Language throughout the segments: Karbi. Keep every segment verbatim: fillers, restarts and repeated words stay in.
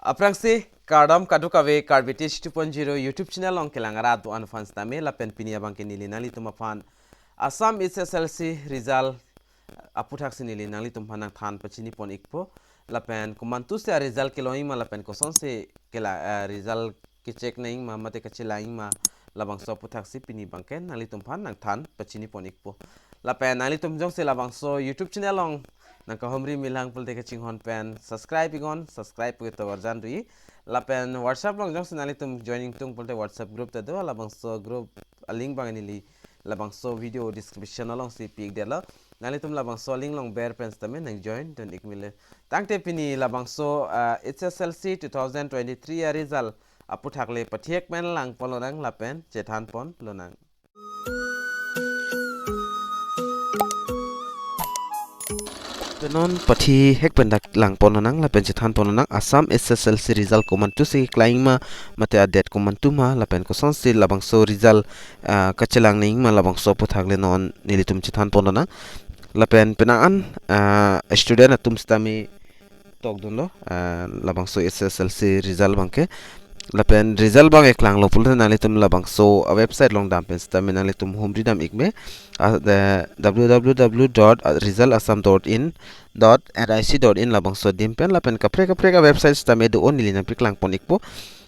Aphrangsi kardom kadokave Karbi Tech two point zero YouTube channel along kelang arat do-an aphan sitame lapen pini abangke neli nanglitum aphan Assam H S L C result aputhak si neli nanglitum aphan nangthan pachini pon ikpo. Lapen komantu si a result kelong ma lapen kosonsi kela, eh, result kecheck nangma mate kachelang ma labangso aputhak si pini abangke nanglitum aphan nangthan pachini pon ikpo. Lapen nanglitum jongsi labangso YouTube channel along nangkahumri milang pulote kachinghon pen subscribe iknon, subscribe pu tovar jan do-i. Lapen WhatsApp along jongsi nanglitum joining tung pulote WhatsApp group ta do, labangso group a link abang neli labangso video description alongsi pi-ik detlo. Nanglitum labangso link along ber pen sitame nang join dun ik melo. Tangte pini labangso, ah, H S L C two thousand twenty-three a result aputhak le pathek pen lang pon lonang lapen chethan pon lonang. Penon pathek pen dak lang pon lonang lapen chethan pon lonang Assam H S L C result komantu si keklang ma mate adet komantu ma lapen kosonsi labangso result, ah, kachelang nangma labangso aputhak le non nelitum chethan pon lonang. Lapen penang an, ah, student atum sitame tok dunlo, ah, labangso H S L C result abangke. Lapen result abang eklanglo pulote nanglitum labangso, ah, website along dam pen sitame nanglitum humri dam ik me. Ah, the W W W dot result assam dot in dot N I C dot in labangso adim pen lapen kaprek kaprek a website sitame do-o, neli nangpaklang pon ikpo.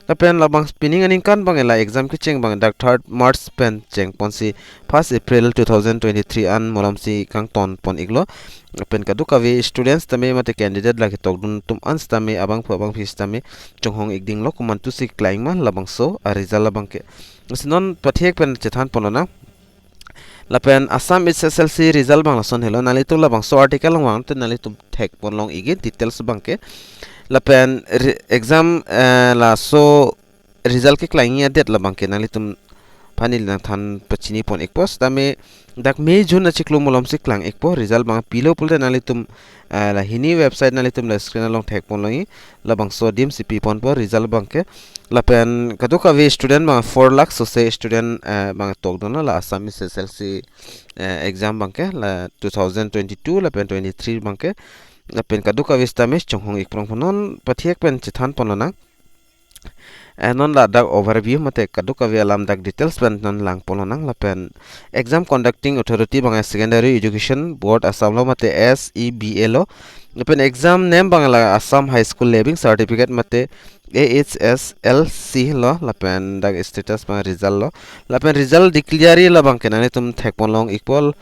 Lapen labang pining aningkan abang la exam kecheng abang dak third March pen cheng ponsi first April two thousand twenty-three an malomsi kangton pon iklo. Lapen kadokave students tame mate candidate la ketok dun atum an sitame abangphu abangpi sitame chonghong ik dinglo komantu si keklang ma labangso a result abangke. Si non pathek pen chethan pon lonang. Lapen Assam H S L C result abang lason helo, nanglitum labangso article along vangte nanglitum thek pon long ikji details abangke. Lapen re-, exam, eh, laso result keklang adet labangke nanglitum aphan neli nangthan pachini pon ikpo sitame dak May June achiklo malomsi klang ikpo, result abang pilo pulote nanglitum, eh, la hini website nanglitum la screen along thek pon longji, labangso adim si pi ponpo result abangke. Lapen kadokave student abang four lakh sose student, eh, abang tok dunlo la Assam H S L C, eh, exam abangke la two thousand twenty-two lapen twenty-three abangke. Lapen kadokave sitame chonghong ik prong pon, non pathek pen chethan pon lonang. Eh, non ladak overview mate kadokave alam dak details pen non lang pon lonang lapen exam conducting authority abang Secondary Education Board Assam lo mate S E B A lo. Lapen exam name abang la Assam High School Leaving Certificate mate A H S L C lo, lapen dak status abang result lo. Lapen result declare labangke nanglitum thek pon long ikpo.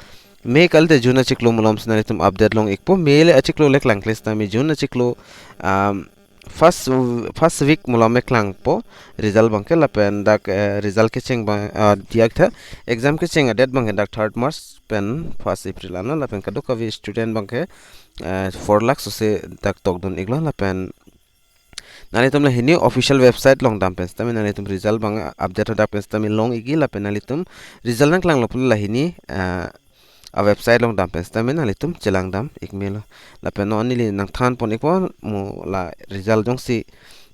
May kalte June achiklo malomsi nanglitum update long ikpo. May le achiklo le klangkle sitame June achiklo, um, first, first week malom eklangpo result abangke. Lapen dak, eh, result kecheng abang, ah, diyaktha, exam kecheng adet abangke dak third March pen first April anlo. Lapen kadokave student abangke, eh, four lakh sose dak tok dun iklo. Lapen nanglitum la hini official website along dam pen sitame nanglitum result abang update hadak pen sitame long ikji lapen nanglitum result nangklanglo pulote la hini, eh, a website along dam pen sitame nanglitum chelang dam ik melo. Lapen non neli nangthan pon ikpo mo la result jongsi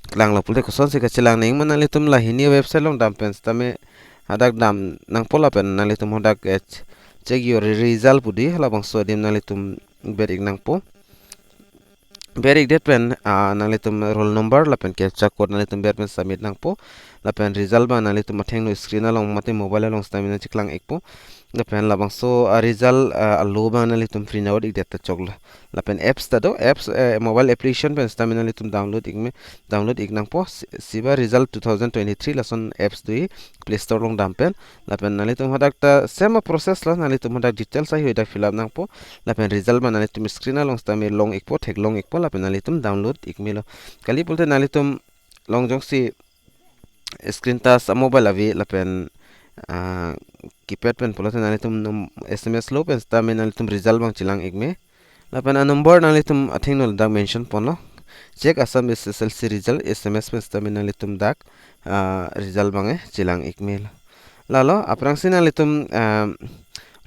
klanglo pulote kosonsi kachelang nangma, nanglitum la hini website along dam pen sitame hadak dam nangpo lapen nanglitum hadak, eh, check your result pu do-i, halabangso adim nanglitum ber ik nangpo. Ber ik det pen, ah, nanglitum roll number lapen captcha code nanglitum ber pen submit nangpo. Lapen result abang nanglitum athengno screen along mate mobile along sitame nangcheklang ikpo. Lapen labangso, ah, result, ah, alo abang nanglitum print out ik det ta choklo. Lapen apps ta do, apps, eh, mobile application pen sitame nanglitum download ik me, download ik nangpo. Si-, Siba Result two thousand twenty-three lason apps do-i, Play Store along dam pen. Lapen nanglitum hadak ta same process lo, nanglitum hadak details ahi hadak fill up nangpo. Lapen result abang nanglitum screen along sitame long ikpo, theklong ikpo, lapen nanglitum download ik melo. Kali pulote nanglitum along jongsi screen touch a mobile ave lapen, ah, keypad pen pulote nanglitum num-, S M S lo pen sitame nanglitum result abang chelang ik me. Lapen a number nanglitum athengno ladak mention ponlo. Check Assam H S L C result, S M S pen sitame nanglitum dak, ah, result abang, eh, chelang ik melo. Lalo, aphrangsi nanglitum, ah,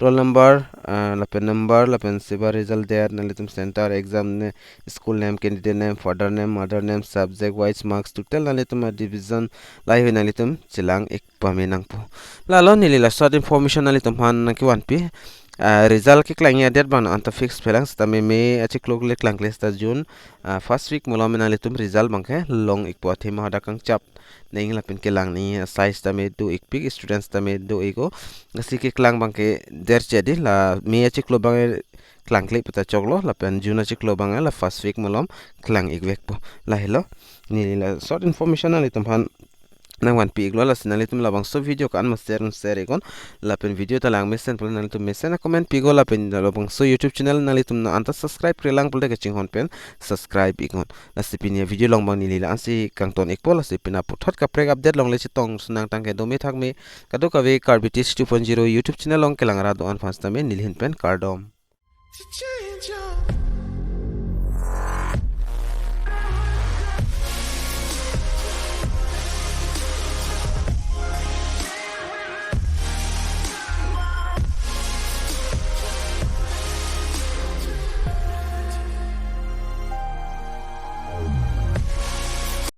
roll number, ah, lapen number, lapen siba result date, nanglitum center, exam name, school name, candidate name, father name, mother name, subject wise marks, total nanglitum a division lahei nanglitum chelang ik pame nangpo. Lalo neli la short information nanglitum aphan nangkevanpi. ah, result keklangji adet abang anta fix phelang sitame May achiklo le klangkle seta June, ah, first week malom nanglitum result abangke long-ikpo, athema hadak kangchap nangji lapen kelang nangji asai sitame do-ikpik, students tame do-ik-o. Lasi keklang abangke derche dei, la May achiklo abang klangkle peta choklo, lapen June achiklo abang la first week malom klang-ikvekpo. Lahelo neli la short information nanglitum aphan nangvanpi-iklo. Lasi nanglitum labangso video ko-an ma share un share-iknon, lapen video ta lang mesen pulo nanglitum mesen a-comment pi-iknon, lapen labangso YouTube channel nanglitum non anta subscribe-kre lang pulote kachinghon pen subscribe-iknon. Lasi pini avideo along abang neli la-ansi kangton-ikpo, lasi pini aputhot kaprek update along le chetong si nangtang ke dome thakme, kadokave Karbi Teach two point zero YouTube channel along kelang ra do-an aphan sitame neli ahin pen kardom.